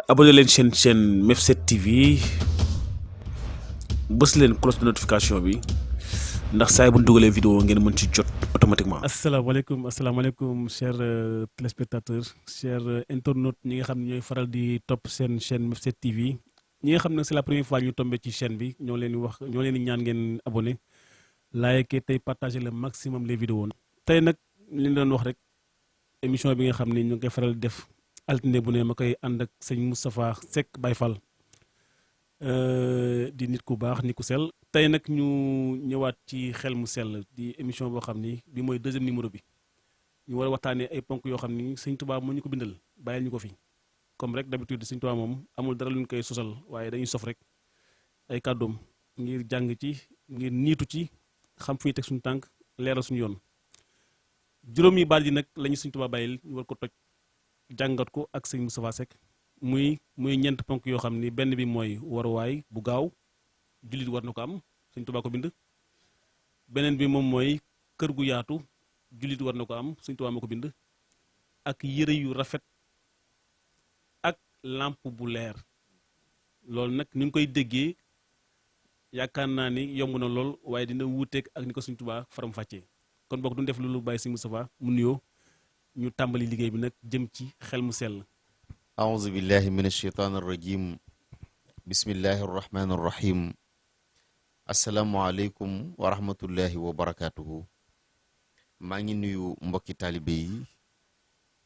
abonné leen chaîne Mef7 TV bës leen cloche de notification bi ndax saa bu ñu dugalee vidéo ngeen mën ci jot automatiquement. asalaamaaleykum chers téléspectateurs chers internautes ñi nga xam ne ñooy faral di topp seen chaîne Mef7 TV ñi nga xam ne c'est la première fois ñu tombé ci chaîne bi ñoo leen di ñaan ngeen abonné like tey partager le maximum les vidéos. tey nag li ñu doon wax rek émission bi nga xam ne ñu ngi koy faral di def altine bu ne ma koy ànd ak sëñ Moustapha Seck Baye Fall di nit ku baax nit ku sell. tey nag ñu ñëwaat ci xel mu sell di émission boo xam ni bi mooy deuxième numéro bi ñu war a waxtaanee ay ponk yoo xam ni sëñ Tuubaa moo ñu ko bindal bàyyil ñu ko fi comme rek d'habitude sëñ Tuubaa moom amul dara lu ñu koy sosal waaye dañuy sof rek ay kàddoom ngir jàng ci ngir niitu ci xam fu ñu teg suñu tànk leeral suñu yoon. juróomi baat yi nag la ñu sëñ Tuubaa bàyyil ñu war ko toj jàngat ko ak sëñ Moustapha Seck muy ñeent ponk yoo xam ni benn bi mooy waruwaay bu gaaw jullit war na ko am sëñ Tuubaa ko bind. beneen bi moom mooy kër gu yaatu jullit war na ko am sëñ Tuubaa moo ko bind. ak yëre yu rafet ak lampe bu leer loolu nag ni ñu koy déggee yaakaar naa ni yomb na lool waaye dina wuuteeg ak ni ko sëñ Tuubaa faram fàccee kon boog duñ def lu bàyyi sëñ Moustapha mu nuyoo ñu tàmbali liggéey bi nag jëm ci xel mu sell. aouzu billahi min alsheytaan arrajim bismillahi arrahmani arrahim asalaamualeykum wa rahmatullahi wa barakatuhu maa ngi nuyu mbokki taalibe yi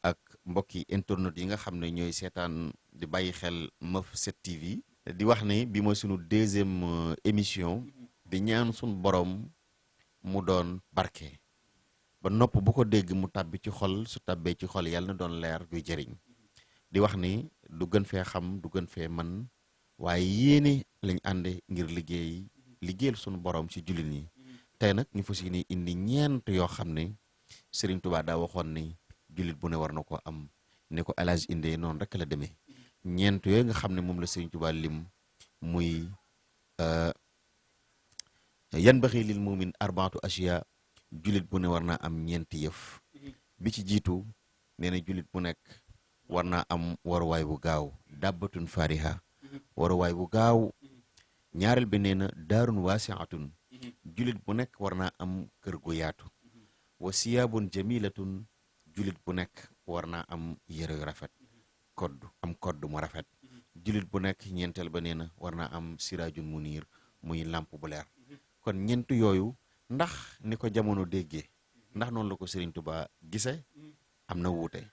ak mbokki internet yi nga xam ne ñooy seetaan di bàyyi xel Mef7 TV di wax ne bi mooy sunu deuxième émission di ñaan sunu borom mu doon barke ba nopp bu ko dégg mu tàbbi ci xol su tàbbee ci xol yàlla na doon leer guy jëriñ di wax ni du gën fee xam du gën fee man waaye yéene lañ ànde ngir liggéeyal sunu borom ci jullit ñi tey nag ñu fas yéene indi ñeent yoo xam ne Serigne Touba daa waxoon ni jullit bu ne war na ko am ne ko El Hadj indee noonu rek la demee ñeent yooyu nga xam ne moom la Serigne Touba lim muy yan baxi lil mumin arbaatu ashiya jullit bu ne war naa am ñeenti yëf bi ci jiitu nee na jullit bu nekk war naa am waruwaay bu gaaw dàbbatun fariha waruwaay bu gaaw ñaareel bi nee na daarun waasiatun jullit bu nekk war naa am kër gu yaatu wa siyaabun jamilatun jullit bu nekk war naa am yére yu rafet kodd mu rafet jullit bu nekk ñeenteel ba nee na war naa am siraajun muniir muy làmp bu leer kon ñeent yooyu ndax ni ko jamono déggee ndax noonu la ko Serigne Touba gise am na wuute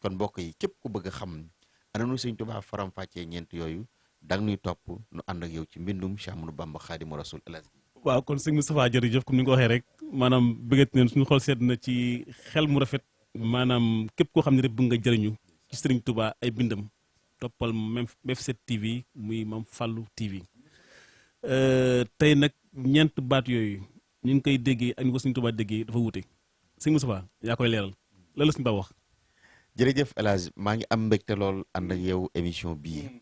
kon mbokk yi képp ku bëgg a xam ana nu Serigne Touba faram fàccee ñeent yooyu dang ñuy topp nu ànd ak yow ci mbindum Cheikh Ahmadou Bamba Khadimu Rasul elhadji. waaw kon sëñ Moustapha jërëjëf comme ni nga ko waxee rek maanaam bëggat neen suñu xol sedd na ci xel mu rafet maanaam képp koo xam ne rek bëgg nga jëriñu ci Serigne Touba ay bindam toppal Mef7 TV muy Mame Fallou TV tey nag ñeent baat yooyu ñu ngi koy déggee ak ni ko Serigne Touba déggee dafa wuute sëñ Moustapha yaa koy leeral lan la suñu ba wax. jërëjëf El Hadj maa ngi am mbégte lool ànd ak yow émission bii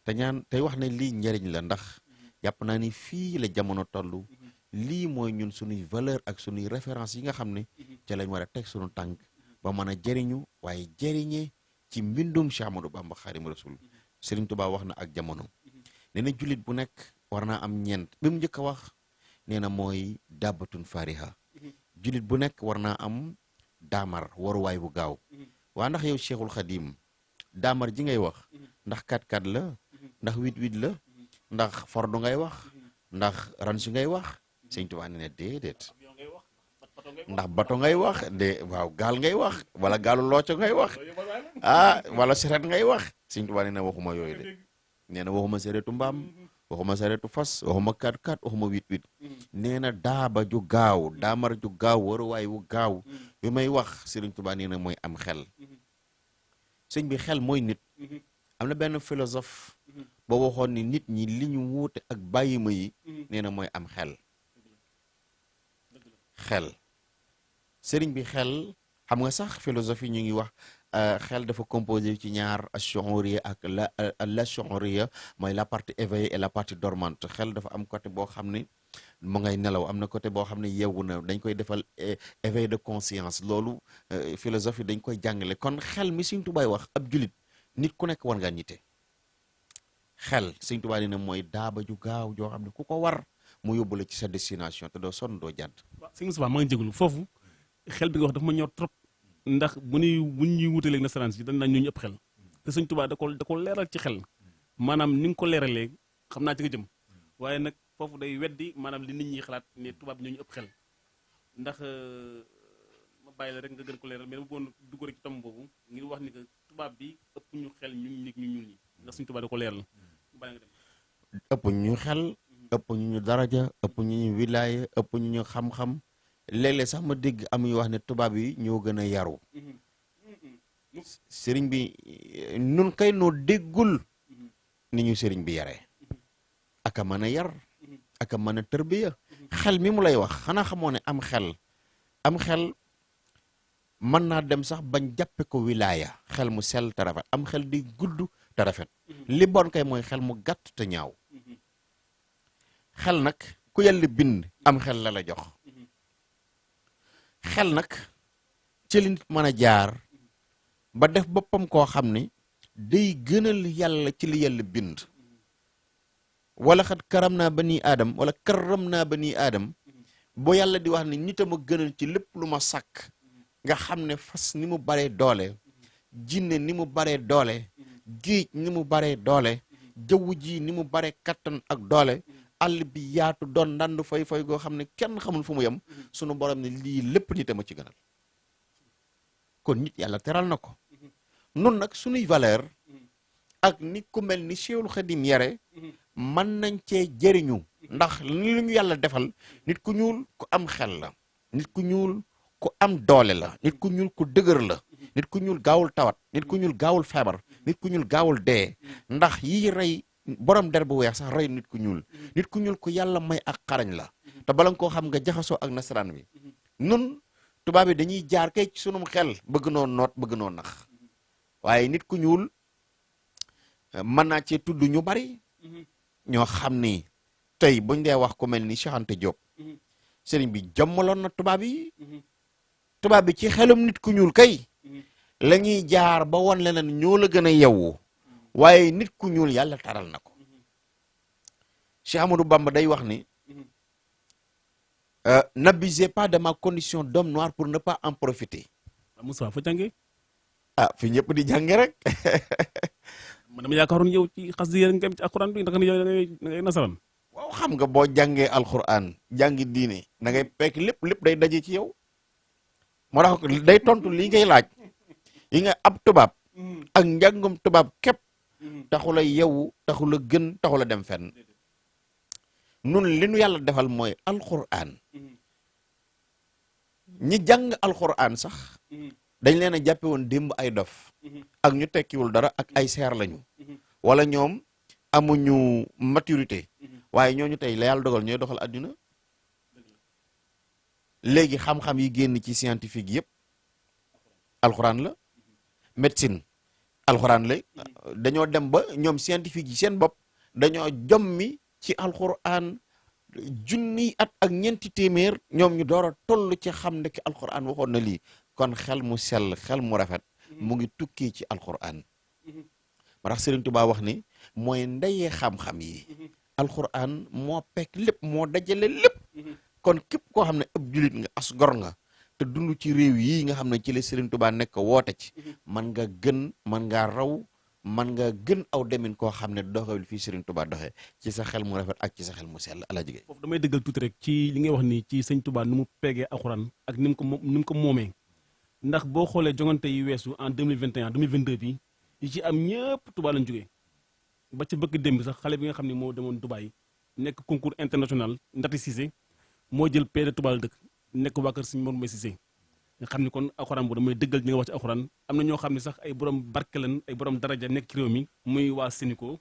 te tey wax ne lii njëriñ la ndax jàpp naa ni fii la jamono toll lii mooy ñun suñuy valeur ak suñuy référence yi nga xam ne ca lañ war a teg suñu tànk ba mën a jëriñu waaye jëriñee ci mbindum Cheikh Ahmadou Bamba Khadimu Rasul. Serigne Touba wax na ak jamono nee na jullit bu nekk war naa am ñeent bi mu njëkk a wax nee na mooy dàbbatun fariha jullit bu nekk war naa am daamar waruwaay bu gaaw waa ndax yow Cheikhul Khadim daamar ji ngay wax ndax 4x4 la ndax 8x8 la ndax fordu ngay wax ndax ransu ngay wax Sëñ Tuubaa nee na déedéet ndax bato ngay wax de waaw gaal ngay wax wala gaalu looco ngay wax wala seret ngay wax Sëñ Tuubaa nee na waxuma yooyu de nee na waxuma seretu mbaam waxuma saretu fas waxuma 4x4 waxuma 8x8 nee na daaba ju gaaw daamar ju gaaw waruwaay wu gaaw bi may wax Serigne Touba nee na mooy am xel sëñ bi xel mooy nit am na benn philosophe boo waxoon ni nit ñi li ñu wuute ak bàyyima yi nee na mooy am xel sëriñ bi xel xam nga sax philosophie ñu ngi wax xel dafa composé ci ñaar ash-shu'uriyya ak la shu'uriyya mooy la partie éveillée et la partie dormante xel dafa am côté boo xam ne mu ngay nelaw am na côté boo xam ne yeewu na dañ koy defal éveil de conscience loolu philosophie dañ koy jàngale kon xel mi Sëriñ Tuubaa wax ab julit nit ku nekk war ngaa nite xel Sëñ Tuubaa nee na mooy daaba ju gaaw joo xam ne ku ko war mu yóbbu la ci sa destination te doo sonn doo jàdd. waaw sëñ Moustapha maa ngi jégalu foofu xel bi nga wax dafa ma ñor trop ndax bu ñuy wutaleeg nasaraan si dañ naan ñu ëpp xel te Sëñ Tuubaa da ko leeral ci xel maanaam ni nga ko leeralee xam naa ci nga jëm waaye nag foofu day weddi maanaam li nit ñi xalaat ne tubaab ñoo ñu ëpp xel ndax ma bàyyi la rek nga gën ko leeral mais dama bëggoon dugg rek ci tomb boobu ngir wax ni que tubaab bi ëpp ñu xel ñun nit ñu ñuul ñi ndax Sëñ Tuubaa da ko leeral bàyyi nga dem. ëpp ñu xel ëpp ñu daraja ëpp ñu wilaaya ëpp ñu xam-xam léeg-léeg sax ma dégg amuy wax ne tubaab yi ñoo gën a yaru sëriñ bi nun kay noo déggul ni ñu sëriñ bi yaree aka mën a yar aka mën a tërbiya xel mi mu lay wax xanaa xamoo ne am xel mën naa dem sax bañ jàppe ko wilaaya xel mu sell te rafet am xel di gudd te rafet li bon kay mooy xel mu gàtt te ñaaw xel nag ku yàlla bind am xel la jox xel nag ci li nit mën a jaar ba def boppam koo xam ne day gënal yàlla ci li yàlla bind wala xat karam naa bani aadam wala karam naa bani aadam boo yàlla di wax ne nit a ma gënal ci lépp lu ma sàkk nga xam ne fas ni mu baree doole jinne ni mu baree doole géej ni mu baree doole jaww ji ni mu baree kattan ak doole àll bi yaatu doon ndànd fay goo xam ne kenn xamul fu mu yem sunu borom ne lii lépp nit a ma ci gënal kon nit yàlla teral na ko nun nag sunuy valeur ak nit ku mel ni Cheikhul Khadim yare mën nañ cee jëriñu ndax li ñu yàlla defal nit ku ñuul ku am xel la nit ku ñuul ku am doole la nit ku ñuul ku dëgër la nit ku ñuul gaawul tawat nit ku ñuul gaawul feebar nit ku ñuul gaawul dee ndax yi rey borom der bu weex sax rey nit ku ñuul ku yàlla may ak xarañ la te bala nga koo xam nga jaxasoo ak nasaraan bi nun tubaab bi dañuy jaar kay ci sunum xel bëgg noo noot bëgg noo nax waaye nit ku ñuul mën naa cee tudd ñu bari ñoo xam ni tey buñ dee wax ku mel ni Cheikh Anta Diop sëriñ bi jommaloon na tubaab bi ci xelum nit ku ñuul kay la ñuy jaar ba wan leneen ñoo la gën a yewwu waaye nit ku ñuul yàlla taral na ko Cheikh Amadou Bamba day wax ni n'abusez pas de ma condition d'homme noir pour ne pas en profiter. Moussa fa jàngee. fi ñëpp di jànge rek. man dama yaakaaroon yow ci xas di yéen ci alxuraan bi ndax yow da ngay nasaraan. waaw xam nga boo jàngee alxuraan jàngi diine da ngay fekk lépp day daje ci yow. moo tax day tontu lii ngay laaj. yi nga ab tubaab. ak njàngum tubaab képp. taxula yewu taxula gën taxula dem fenn. nun li nu yàlla defal mooy alxuraan. ñi jàng alxuraan sax. dañ leen a jàppe woon démb ay dof. ak ñu tekkiwul dara ak ay seer lañu. wala ñoom amuñu maturité. waaye ñooñu tey la yàlla dogal ñooy doxal àdduna. léegi xam-xam yi génn ci scientifique yëpp. alxuraan la. médecine. alxuraan la. dañoo dem ba ñoom scientifique yi seen bopp dañoo jommi ci alxuraan junni at ak ñeenti téeméer ñoom ñu door a toll ci xam ne ki alxuraan waxoon na lii kon xel mu sell xel mu rafet mu ngi tukkee ci alxuraan ma tax Sëriñ Tuubaa wax ni mooy ndeyee xam-xam yi alxuraan moo pekk lépp moo dajale lépp kon képp koo xam ne ëpp julit nga as gor nga te dund ci réew yi nga xam ne ci la Sëriñ Tuubaa nekk woote ci man nga gën man ngaa raw man nga gën aw demin koo xam ne doxewul fii Sëriñ Tuubaa doxee ci sa xel mu rafet ak ci sa xel mu sell ala jigéen foofu damay dëggal tuuti rek ci li ngay wax ni ci Sëriñ Tuubaa nu mu peegee alxuraan ak ni mu ko moomee ndax boo xoolee jongante yi weesu en 2021 2022 bi yi ci am ñëpp Tuubaa lañ jógee ba ci bëgg démb sax xale bi nga xam ne moo demoon Dubaï nekk concours international Ndati Cissé moo jël paie de Tuubaa la dëkk nekk waa kër Sëriñ Mor Mbay Cissé nga xam ne kon alxuraan bu damay dëggal ñi nga wax ci alxuraan am na ñoo xam ne sax ay borom barke lan ay borom daraja nekk ci réew mi muy waa Sénico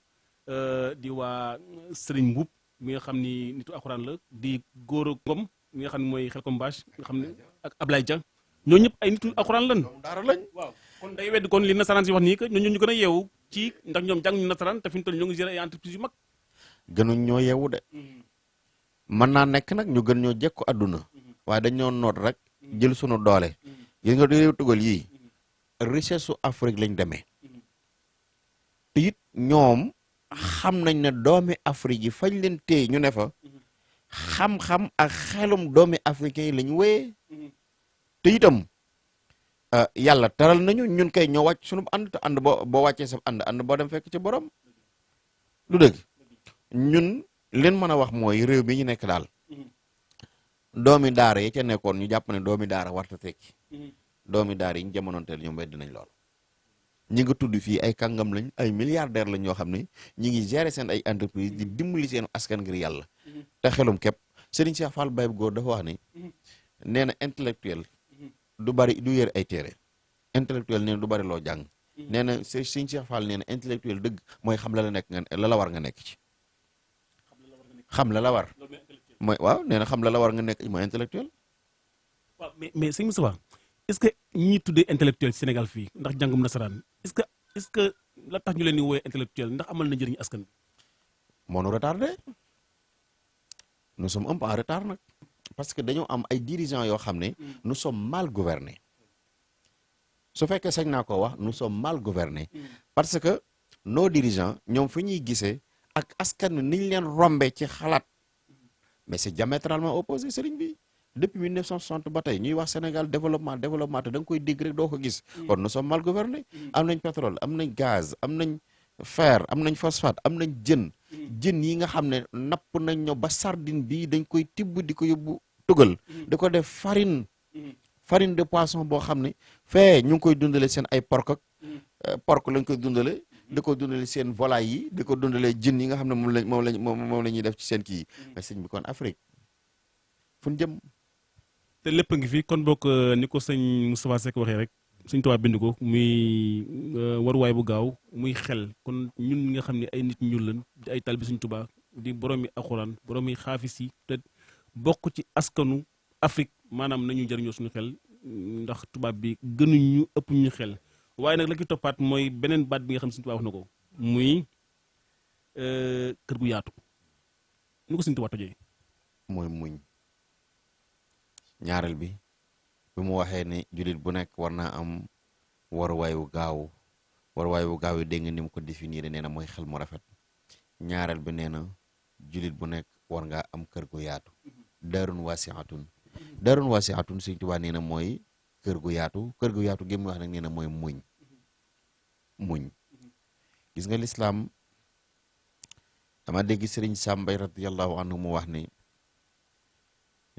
di waa Serigne Mbuub mi nga xam ni nitu alxuraan la di Góora Ngom mi nga xam ne mooy Xelkom Bache nga xam ne ak Ablaye Dia ñoo ñëpp ay nitu alxuraan lan daara lañ waaw kon day wedd kon li nasaraan si wax nii que ñoo ñu gën a yeewu ci ndax ñoom jàng ñu nasaraan te fi ñu toll ñoo ngi gérer ay entreprise yu mag gënuñ ñoo yeewu de mën naa nekk nag ñu gën ñoo jekku àdduna waaye dañ ñoo noot rek jël sunu doole gis nga réew tugal yii richesse su Afrique lañ demee te it ñoom xam nañ ne doomi Afrique yi fañ leen téye ñu ne fa xam-xam ak xelum doomi africain yi la ñu wéyee te itam yàlla taral nañu ñun kay ñoo wàcc sunu ànd te ànd boo wàccee sa ànd boo dem fekk ci borom lu dëgg ñun leen mën a wax mooy réew mi ñu nekk daal doomi daara yi ca nekkoon ñu jàpp ne doomi daara warta tekki doomi daara yi ñu jamonoonteel ñoom weddi nañ lool ñi nga tudd fii ay kàngam lañ ay milliardaire lañ ñoo xam ne ñi ngi gérer seen ay entreprise di dimbali seen askan ngir yàlla te xelum képp Serigne Cheikh Fall Baye Góor dafa wax ni nee na intellectuel du bari du yër ay téere intellectuel nee na du bari loo jàng nee na Serigne Cheikh Fall nee na intellectuel dëgg mooy xam la nekk nga la war nga nekk ci xam la war mooy waaw nee na xam la war nga nekk ci mooy intellectuel waaw mais sëñ Moustapha est-ce que ñi tuddee intellectuel ci Sénégal fii ndax jàngum nasaraan est-ce que la tax ñu leen di wooyee intellectuel ndax amal na njëriñ askan bi moo nu retardé nous sommes un peu en retard nag parce que dañoo am ay dirigeants yoo xam ne nous sommes mal gouvernés su fekkee sañ naa ko wax nous sommes mal gouvernés parce que nos dirigeants ñoom fi ñuy gisee ak askan wi niñ leen rombe ci xalaat mais c'est diamétralement opposé sëriñ bi depuis 1960 ba tey ñuy wax Sénégal développement te da nga koy dégg rek doo ko gis kon nous sommes mal gouvernés am nañ pétrole am nañ gaz am nañ fer am nañ phosphate am nañ jën yi nga xam ne napp nañ ño ba sardine bii dañ koy tibb di ko yóbbu tugal di ko def farine de poisson boo xam ne fee ñu ngi koy dundale seen ay porc lañ koy dundale di ko dundale seen volaille yi di ko dundale jën yi nga xam ne moom la ñuy def ci seen kii mais sëñ bi kon Afrique fu ñu jëm te lépp ngi fi kon bokk ni ko sëñ Moustapha Seck waxee rek Sëñ Tuubaa bind ko muy waruwaay bu gaaw muy xel kon ñun ñi nga xam ne ay nit ñuul lañ di ay taalibe Sëñ Tuubaa di boroomi alxuraan boroomi xaafis yi te bokk ci askanu Afrique maanaam nañu jëriñoo suñu xel ndax tubaab bi gënuñu ëpp ñu xel waaye nag la ki toppaat mooy beneen baat bi nga xam ne Sëñ Tuubaa wax na ko muy kër gu yaatu nu ko Sëñ Tuubaa tojee mooy muñ ñaareel bi mu waxee ne jullit bu nekk war naa am waruwaay wu gaaw yi dégg nga ni mu ko définir nee na mooy xel mu rafet ñaareel bi nee na jullit bu nekk war ngaa am kër gu yaatu daarun wasiatun Sëñ Tuubaa nee na mooy kër gu yaatu gi mu wax nag nee na mooy muñ gis nga lislaam dama dégg Sëriñ Sam Mbaye radiyallahu anhu mu wax ni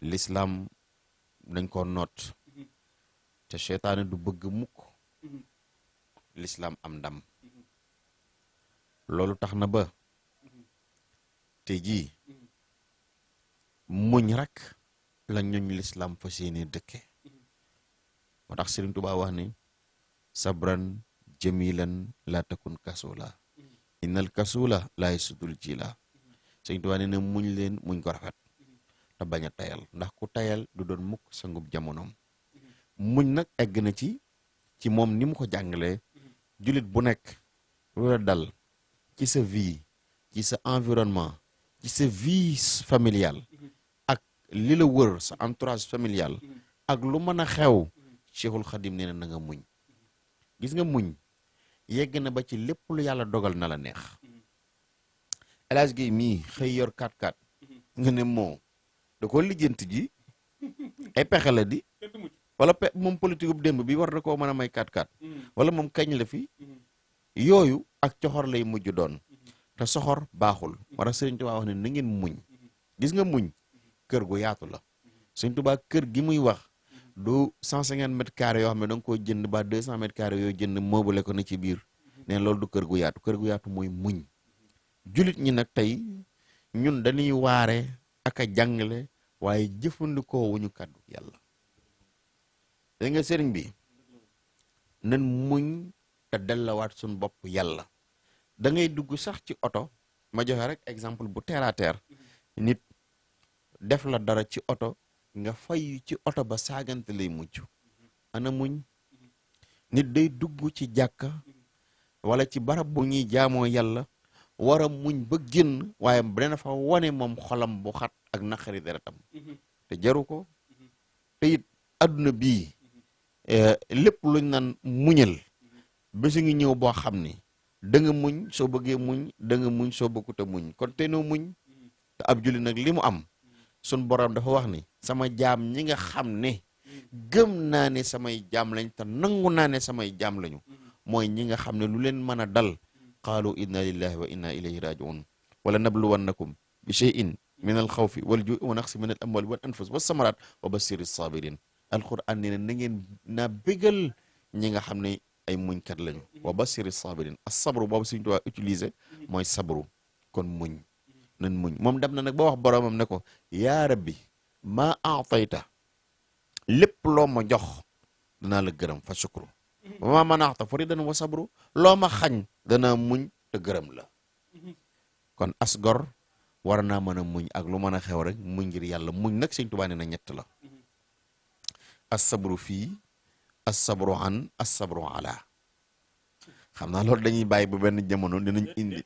lislaam dañ ko noot te seytaane du bëgg mukk lislaam am ndam loolu tax na ba tey jii muñ rek la ñooñ lislaam fa seeni dëkke moo tax Sëriñ Tuubaa wax ni sabran jamilan la takun kasula innal kasula laay sudul ji la Sëriñ Tuubaa nee na muñ leen muñ ko rafet te bañ a tayal ndax ku tayal du doon mukk sangub jamonoom muñ nag egg na ci moom ni mu ko jàngalee jullit bu nekk lu la dal ci sa vie ci sa environnement ci sa vie familiale ak li la wër sa entourage familial ak lu mën a xew Cheikhul Khadim nee na nga muñ gis nga muñ yegg na ba ci lépp lu yàlla dogal na la neex El Hadj Guèye mii xëy yor 4x4 nga ne moo da ko lijjanti ji ay pexe la di wala moom politique bu démb bi war na koo mën a may 4x4 wala moom kañ la fi yooyu ak coxor lay mujj doon te soxor baaxul moo tax Sëriñ Tuubaa wax ne na ngeen muñ gis nga muñ kër gu yaatu la Sëriñ Tuubaa kër gi muy wax du 150 mètres carrés yoo xam ne da nga koo jënd ba 200 mètres carrés yoo jënd meublé ko na ci biir ne loolu du kër gu yaatu mooy muñ julit ñi nag tey ñun dañuy waare ak a jàngale waaye jëfandikoo wuñu kàddu yàlla dégg nga sëriñ bi nan muñ te dellawaat suñ bopp yàlla da ngay dugg sax ci oto ma joxe rek exemple bu terre à terre nit def la dara ci oto nga fay ci oto ba saagante lay mujj ana muñ nit day dugg ci jàkka wala ci barab bu ñuy jaamoo yàlla war a muñ ba génn waaye dana fa wane moom xolam bu xat ak naqari deretam te jaru ko te it adduna bii lépp luñ naan muñal bésu ngi ñëw boo xam ni da nga muñ soo bëggee muñ da nga muñ soo bëggut a muñ kon te noo muñ te ab julli nag li mu am sun borom dafa wax ni sama jaam ñi nga xam ne gëm naa ne samay jaam lañ te nangu naa ne samay jaam lañu mooy ñi nga xam ne lu leen mën a dal qaalu inna lillahi wa inna ilayhi rajiun wala nabluwannakum bi shay'in min al xawfi wal ju'i wa naqsi min al amwali wal anfus was samarat wa bashiri sabirin alquran nee na ngeen naa bégal ñi nga xam ne ay muñkat lañu wa bashiri sabirin as sabru boobu suñu tuwaa utiliser mooy sabru kon muñ nan muñ moom dem na nag ba wax boromam ne ko yaa rabbi maa aatayta lépp loo ma jox danaa la gërëm fa shukru wa maa manaxta faridan wa sabru loo ma xañ danaa muñ te gërëm la kon as gor war naa mën a muñ ak lu mën a xew rek muñ ngir yàlla muñ nag Sëñ Tuubaa nee na ñett la as sabru fii as sabru an as sabru ala xam naa loolu dañuy bàyyi ba benn jamono dinañ indi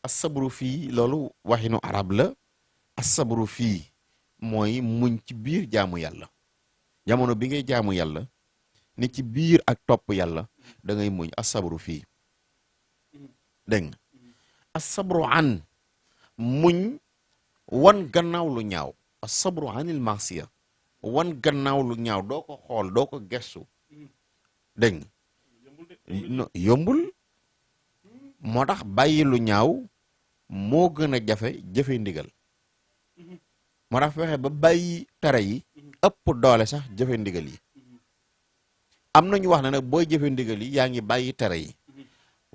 as sabru fii loolu waxinu arab la as sabru fii mooy muñ ci biir jaamu yàlla jamono bi ngay jaamu yàlla ni ci biir ak topp yàlla da ngay muñ as sabru fii dégg nga as sabru an muñ wan gannaaw lu ñaaw as sabru anil masiya wan gannaaw lu ñaaw doo ko xool doo ko gestu dégg nga yombul moo tax bàyyi lu ñaaw moo gën a jafe jëfe ndigal moo tax fexe ba bàyyi tere yi ëpp doole sax jëfe ndigal yi am na ñu wax ne nag booy jëfe ndigal yi yaa ngi bàyyi tere yi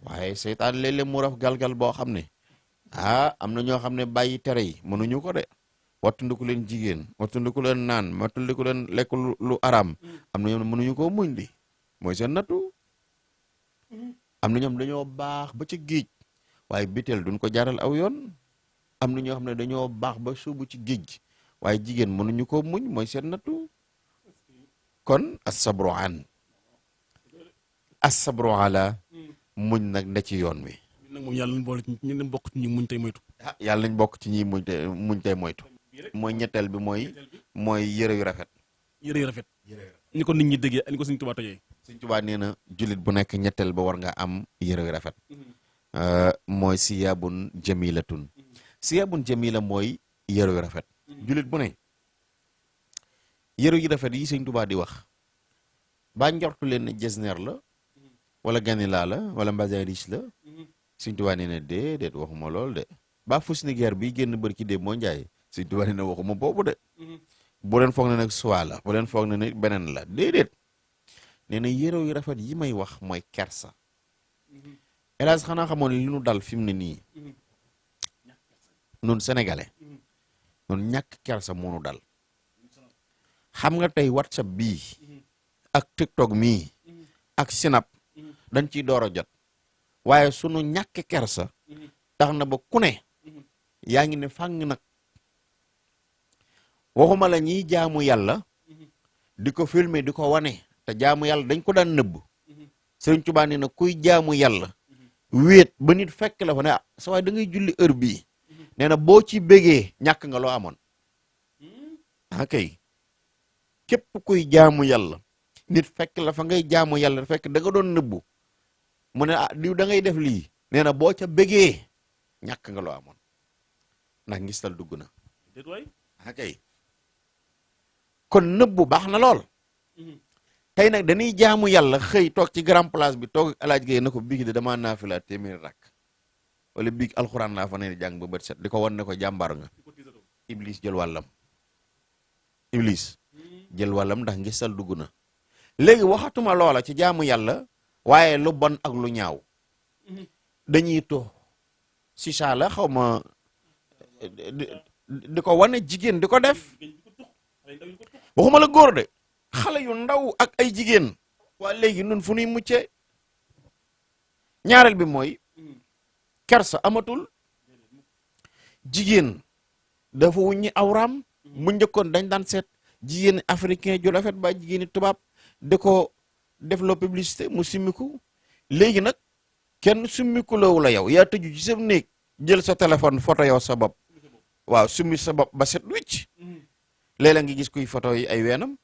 waaye seytaan léeg-léeg mu raf galgal boo xam ne am na ñoo xam ne bàyyi tere yi mënuñu ko de wattandiku leen jigéen wattandiku leen naan wattandiku leen lekk lu araam am na ñoom ne mënuñu koo muñ di mooy seen nattu am na ñoom dañoo baax ba ci géej waaye biteel duñ ko jaral aw yoon am na ñoo xam ne dañoo baax ba suubu ci géej gi waaye jigéen mënuñu koo muñ mooy seen nattu kon as-sabru an as-sabru ala muñ nag ne ci yoon wi. nag moom yàlla nañ boole ñu leen bokk ci ñi muñ tey moytu. yàlla nañ bokk ci ñi muñ tey moytu. mooy ñetteel bi mooy yëre yu rafet. yëre yu rafet. ni ko nit ñi déggee ni ko Sëñ Tuubaa tojee. Sëñ Tuubaa nee na jullit bu nekk ñetteel ba war nga am yëre yu rafet. mooy siyaabun jamilatun. siyaabun jamila mooy yëre yu rafet. jullit bu ne yëre yu rafet yi Sëñ Tuubaa di wax baa njortu leen ne jesner la wala ganilaa la wala mbasin riche la Sëñ Tuubaa nee na déedéet waxuma lool de baa fus ni guerre bi génn bër ki dee moo njaay Sëñ Tuubaa nee na waxuma boobu de bu leen foog ne nag suwaa la bu leen foog ne nag beneen la déedéet nee na yëre yu rafet yi may wax mooy kersa hélas xanaa xamoon li nu dal fi mu ne nii nun sénégalais nun ñàkk kersa moo nu dal xam nga tey WhatsApp bii ak TikTok mii ak Snap dañ ciy door a jot waaye sunu ñàkk kersa tax na ba ku ne yaa ngi ne fàng nag waxuma la ñiy jaamu yàlla di ko filmer di ko wane te jaamu yàlla dañ ko daan nëbb Sëriñ Tuubaa nee na kuy jaamu yàlla wéet ba nit fekk la fa ne sa waay da ngay julli heure bii nee na boo ci bégee ñàkk nga loo amoon kay képp kuy jaamu yàlla nit fekk la fa ngay jaamu yàlla fekk da nga doon nëbbu mu ne diw da ngay def lii nee na boo ca bégee ñàkk nga loo amoon ndax ngistal dugg na kay kon nëbbu baax na lool tey nag dañuy jaamu yàlla xëy toog ci grand place bi toog alaaj gay na ko biig de damaa naafila téeméeri rakk wala biig alxuraan laa fa ne jàng ba bët set di ko wan ne ko jàmbaar nga iblis jël wàllam ndax ngistal dugg na léegi waxatuma loola ci jaamu yàlla waaye lu bon ak lu ñaaw dañuy to si saa la xaw ma di ko wane jigéen di ko def waxuma la góor de xale yu ndaw ak ay jigéen waa léegi nun fu nuy muccee ñaareel bi mooy kersa amatul jigéen dafa wuññi awraam mu njëkkoon dañ daan seet jigéen africain ju rafet ba jigéeni tubaab di ko def loo publicité mu simmiku léegi nag kenn simmiku loowu la yow yaa tëju ci sa néeg jël sa téléphone photo yow sa bopp waaw summi sa bopp ba set wicc léeg-léeg nga gis kuy photo yi ay weenam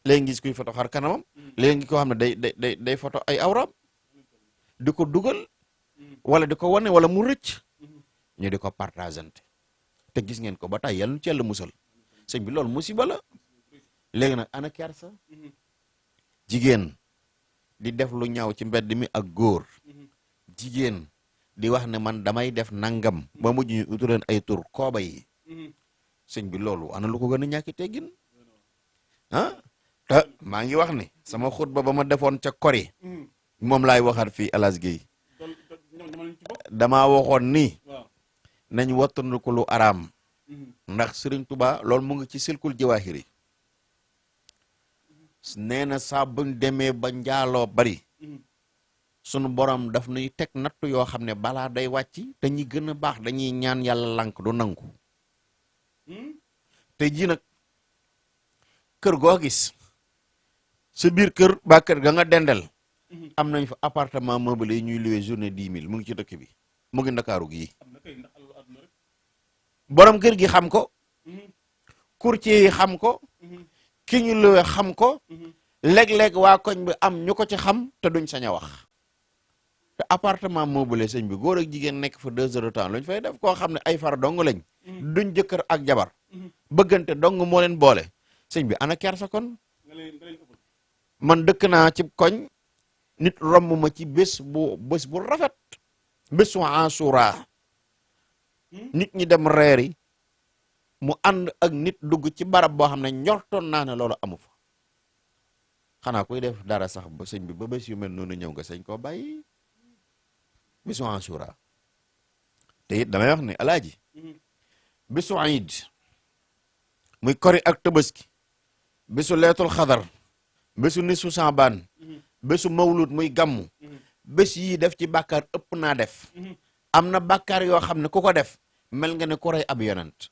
léegi ngis kuy photo xar kanamam léegi ngi koo xam ne day photo ay awram di ko dugal wala di ko wane wala mu rëcc ñu di ko partagante te gis ngeen ko ba tey yàlla nu ci yàlla musal sëñ bi loolu musiba la léegi nag ana kersa jigéen di def lu ñaaw ci mbedd mi ak góor jigéen di wax ne man damay def nangam ba mujj ñu utu leen ay tur kooba yi sëñ bi loolu ana lu ko gën a ñàkki teggin ah te maa ngi wax ne sama xutba ba ma defoon ca kori moom laay waxaat fii Alas Gueye damaa waxoon ni nañ wattandiku lu araam ndax Sëriñ Tuba loolu mu ngi ci silkul jawaahiri nee na saa buñ demee ba njaaloo bari sunu borom daf nuy teg nattu yoo xam ne balaa day wàcc te ñi gën a baax dañuy ñaan yàlla lank du nangu te ji nag kër goo gis sa biir kër ba kër ga nga dendel am nañ fa appartement meublé yi ñuy loué journée 10 000 mu ngi ci dëkk bi mu ngi ndakaaru gii borom kër gi xam ko courtier yi xam ko ki ñu loué xam ko léeg-léeg waa koñ bi am ñu ko ci xam te duñ sañ a wax te appartement meublé sëñ bi góor ak jigéen nekk fa 2 heures de temps luñ fay def koo xam ne ay far dong lañ duñ jëkkër ak jabar bëggante dong moo leen boole sëñ bi ana kersa kon man dëkk naa ci koñ nit romb ma ci bés bu rafet bésu Ashura nit ñi dem reeri mu ànd ak nit dugg ci barab boo xam ne njortoon naa ne loolu amu fa xanaa kuy def dara sax ba sëñ bi ba bés yu mel noonu ñëw nga sëñ koo bàyyi bésu Ashura te it damay wax ne alaaji bésu Iid muy kori ak tabaski bésu leetul xadar bésu nisu Saabaan bésu mawlud muy gàmmu bés yii def ci bàkkaar ëpp naa def am na bàkkaar yoo xam ne ku ko def mel nga ne ku rey ab yonent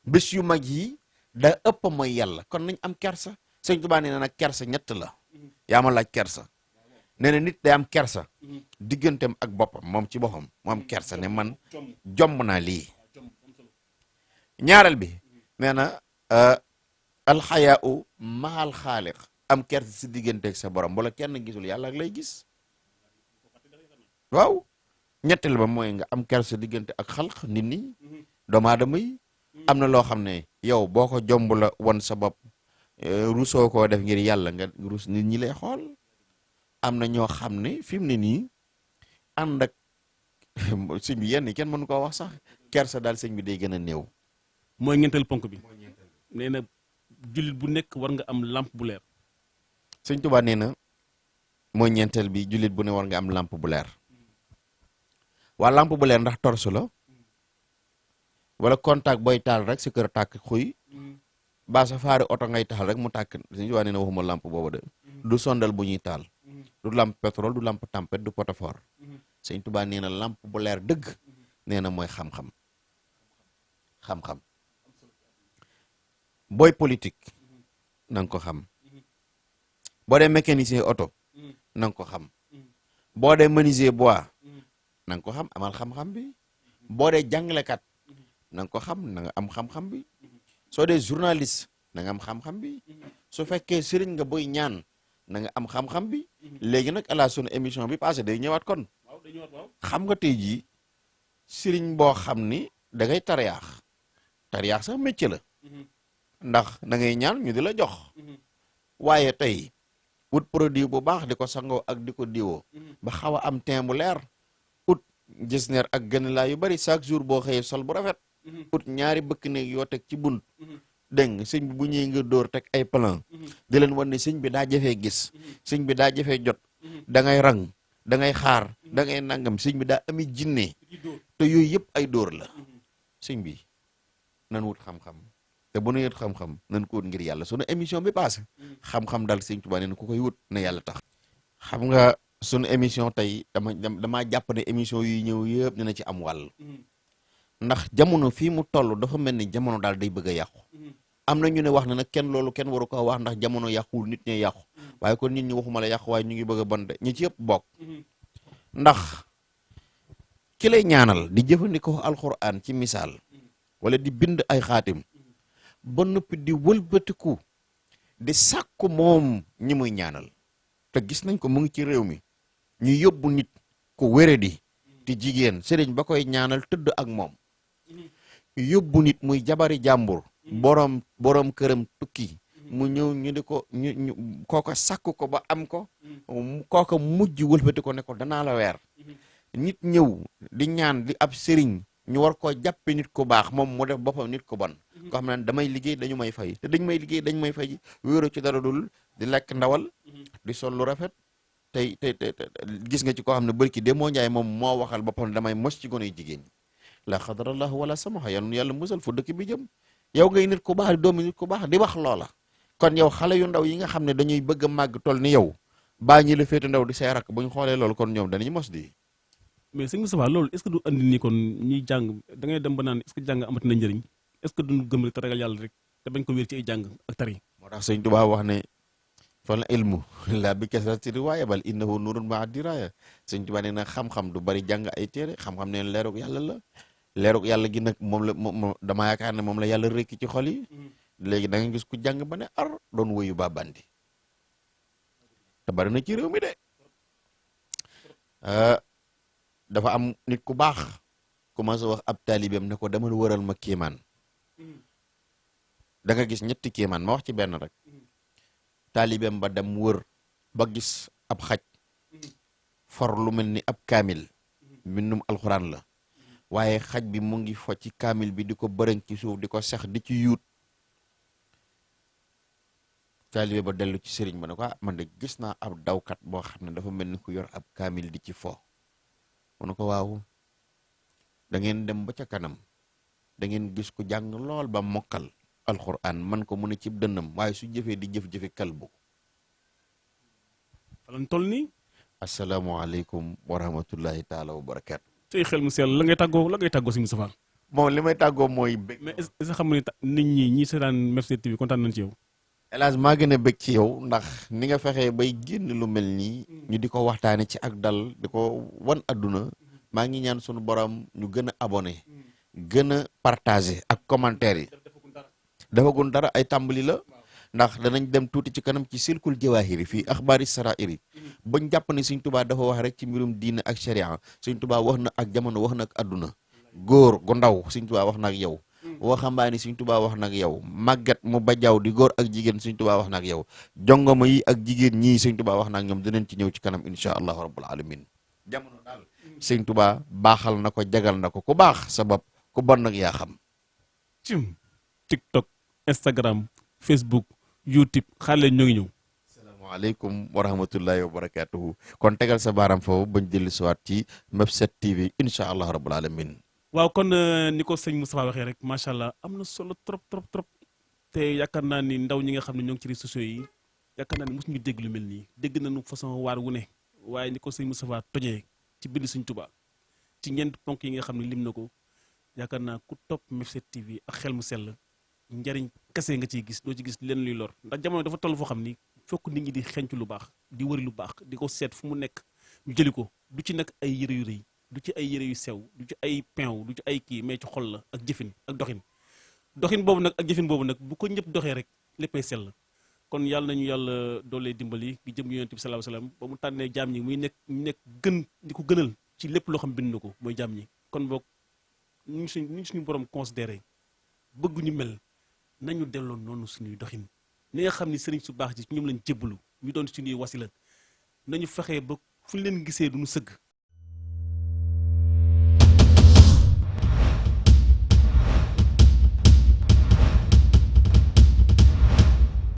bés yu mag yi da ëpp mooy yàlla kon nañ am kersa sëñ Tuubaa nee na nag kersa ñett la yaa ma laaj kersa nee na nit day am kersa digganteem ak boppam moom ci boppam mu am kersa ne man jomb naa lii ñaareel bi nee na alxayaau mahal xaaliq am kersa si digganteeg sa borom wala kenn gisul yàlla ak lay gis waaw ñetteel ba mooy nga am kersa diggante ak xalq nit ñi doomu aadama yi am na loo xam ne yow boo ko jomb la won sa bopp rusoo koo def ngir yàlla nga rus nit ñi lay xool am na ñoo xam ne fi mu ne nii ànd ak sëñ bi yenn kenn mënu koo wax sax kersa daal sëñ bi day gën a néew. mooy ñeenteel ponk bi nee na jullit bu nekk war nga am lampe bu leer. sëñ Tuubaa nee na mooy ñeenteel bi jullit bu ne war nga am lampe bu leer waa lampe bu leer ndax torsu la wala contact booy taal rek sa kër tàkk xuy ba sa faari oto ngay taal rek mu tàkk sëñ Tuubaa nee na waxuma lampe boobu de du sondal bu ñuy taal du lampe pétrole du lampe tempête du potofort sëñ Tuubaa nee na lampe bu leer dëgg nee na mooy xam-xam xam-xam booy politique na nga ko xam boo dee mécanicien oto na nga ko xam boo dee menuisier bois na nga ko xam amal xam-xam bi boo dee jàngalekat na nga ko xam na nga am xam-xam bi soo dee journaliste na nga am xam-xam bi su fekkee sëriñ nga boy ñaan na nga am xam-xam bi léegi nag ala sunu émission bi passé day ñëwaat kon xam nga tey jii sëriñ boo xam ni da ngay tariyaax sax métier la ndax da ngay ñaan ñu di la jox waaye tey ut produit bu baax di ko sangoo ak di ko diwoo ba xaw a am teint bu leer ut jesner ak gën laa yu bari chaque jour boo xëyee sol bu rafet ut ñaari bëkk néeg yoo teg ci bunt dégg nga sëñ bi bu ñëwee nga dóor teg ay plan di leen wan ne sëñ bi daa jafee gis sëñ bi daa jafee jot da ngay rang da ngay xaar da ngay nangam sëñ bi daa ami jinne te yooyu yëpp ay dóor la sëñ bi nan wut xam-xam te bu nu wut xam-xam nan ko wut ngir yàlla sunu émission bi passé xam-xam daal sëñ Tuubaa nee na ku koy wut na yàlla tax xam nga sunu émission tey damaa jàpp ne émission yi ñëw yëpp dina ci am wàll ndax jamono fii mu toll dafa mel ni jamono daal day bëgg a yàqu am na ñu ne wax na nag kenn loolu kenn waru ko wax ndax jamono yàquwul nit ñi yàqu waaye kon nit ñi waxuma la yàqu waaye ñu ngi bëgg a bon de ñi ci yëpp bokk ndax ki lay ñaanal di jëfandikoo alxuraan ci misaal wala di bind ay xaatim ba noppi di wëlbatiku di sàkku moom ñi muy ñaanal te gis nañ ko mu ngi ci réew mi ñu yóbbu nit ku wéradi di jigéen sëriñ ba koy ñaanal tëdd ak moom yóbbu nit muy jabari jàmbur boroom këram tukki mu ñëw ñu di ko ñu kooko sàkk ko ba am ko kooko mujj wëlbati ko ne ko danaa la weer nit ñëw di ñaan di ab sëriñ ñu war koo jàppe nit ku baax moom mu def boppam nit ku bon ko xam ne damay liggéey dañu may fay te dañ may liggéey dañ may fay wéeru ci dara dul di lekk ndawal di sol lu rafet tey gis nga ci koo xam ne bërki de moo njaay moom moo waxal boppam damay mos ci gone yu jigéen ñi la xadarallah wala samaxa yàlla musal fu dëkk bi jëm yow ngay nit ku baax di doomi nit ku baax di wax loola kon yow xale yu ndaw yi nga xam ne dañuy bëgg a màgg toll ni yow baa ñi la féete ndaw di say rakk bu ñu xoolee loolu kon ñoom danañu mos di mais sëñ Moustapha loolu est-ce que du andi nii kon ñuy jàng da ngay dem ba naan est-ce que jàng amati na njëriñ est-ce que duñu gëm rek te ragal yàlla rek te bañ ko wér ci ay jàng ak tari moo tax sëñ Tuubaa wax ne fal ilmu laa bi kasrati riwaaya bal innahu nurun maa diraya sëñ Tuubaa nee na xam-xam du bari jàng ay téere xam-xam ne leerug yàlla la leerug yàlla gi nag moom dama yaakaar ne moom la yàlla rekki ci xol yi léegi da nga gis ku jàng ba ne ar doon woyu ba bandi te bari na ci réew mi de dafa am nit ku baax commencé wax ab taalibeem ne ko demal wëral ma kéemaan da nga gis ñetti kéemaan ma wax ci benn rek taalibeem ba dem wër ba gis ab xaj for lu mel ni ab kaamil mbindum alxuraan la waaye xaj bi mu ngi fo ci kaamil bi di ko bërëng ci suuf di ko sex di ci yuut taalibe ba dellu ci sëriñ ba ne ko man de gis naa ab dawkat boo xam ne dafa mel ni ku yor ab kaamil di ci fo mu ne ko waaw da ngeen dem ba ca kanam da ngeen gis ku jàng lool ba mokkal alxuraan man ko mu ne ci dënnam waaye su jëfee di jëf-jëfe kalbu falan toll nii asalaamaaleykum wa rahmatullahi taala wa barakaatu tey xel mu sell la ngay tàggoo sëñ Moustapha moom li may tàggoo mooy bëgg mais est-ce que xam nga ne nit ñi seetaan Mefsett TV kontaan nañ ci yow hélas maa gën a bëgg ci yow ndax ni nga fexee bay génn lu mel nii ñu di ko waxtaane ci ak dal di ko wan adduna maa ngi ñaan sunu borom ñu gën a abonné gën a partagé ak commentaire yi dafagun dara ay tàmbali la ndax danañ dem tuuti ci kanam ci silkul jawaahiri fii axbaari sarairi bañ jàpp ne Sëñ Tuubaa dafa wax rek ci mbirum diine ak sharia Sëñ Tuubaa wax na ak jamono wax na ak adduna góor gu ndaw Sëñ Tuubaa wax na ak yow waxambaane Sëñ Tuubaa wax na ak yow màggat mu bajaaw di góor ak jigéen Sëñ Tuubaa wax na ak yow jongoma yi ak jigéen ñii Sëñ Tuubaa wax na ak ñoom dinañ ci ñëw ci kanam insha allahu rabbul alamin jamono daal Sëñ Tuubaa baaxal na ko jagal na ko ku baax sa bopp ku bon nag yaa xam cim TikTok Instagram Facebook YouTube xale ñoo ngi ñëw asalaamaaleykum wa rahmatullahi wa barakatuhu kon tegal sa baaram foofu bañ dellu siwaat ci Mefsett TV insha allahu rabbul alamin waaw kon ni ko sëñ Moustapha waxee rek macha allah am na solo trop trop trop te yaakaar naa ni ndaw ñi nga xam ne ñoo ngi ci réseaux sociaux yi yaakaar naa ni mosuñu dégg lu mel nii dégg nañu façon waar wu ne waaye ni ko sëñ Moustapha tojee ci bind Sëñ Tuubaa ci ñeent ponk yi nga xam ne lim na ko yaakaar naa ku topp Mefsett TV ak xel mu sell njariñ kese nga ciy gis doo ci gis leen luy lor ndax jamono dafa toll foo xam ni fokk nit ñi di xencu lu baax di wëri lu baax di ko seet fu mu nekk ñu jëli ko du ci nag ay yëre yu rëy du ci ay yëre yu sew du ci ay peew du ci ay kii mais ci xol la ak jëfin ak doxin boobu nag ak jëfin boobu nag bu ko ñëpp doxee rek léppay sell kon yàlla nañu yàlla doolee dimbali gi jëm yonent bi sallallahu alayhi wasallam ba mu tànnee jaam ñi muy nekk gën di ko gënal ci lépp loo xam bind na ko mooy jaam ñi kon boog ñu suñu borom considéré bëgg ñu mel nañu delloo noonu suñuy doxin ni nga xam ni sëriñ su baax ji ñoom lañ jébbalu ñu doon suñuy wasila nañu fexee ba fu ñu leen gisee duñu sëgg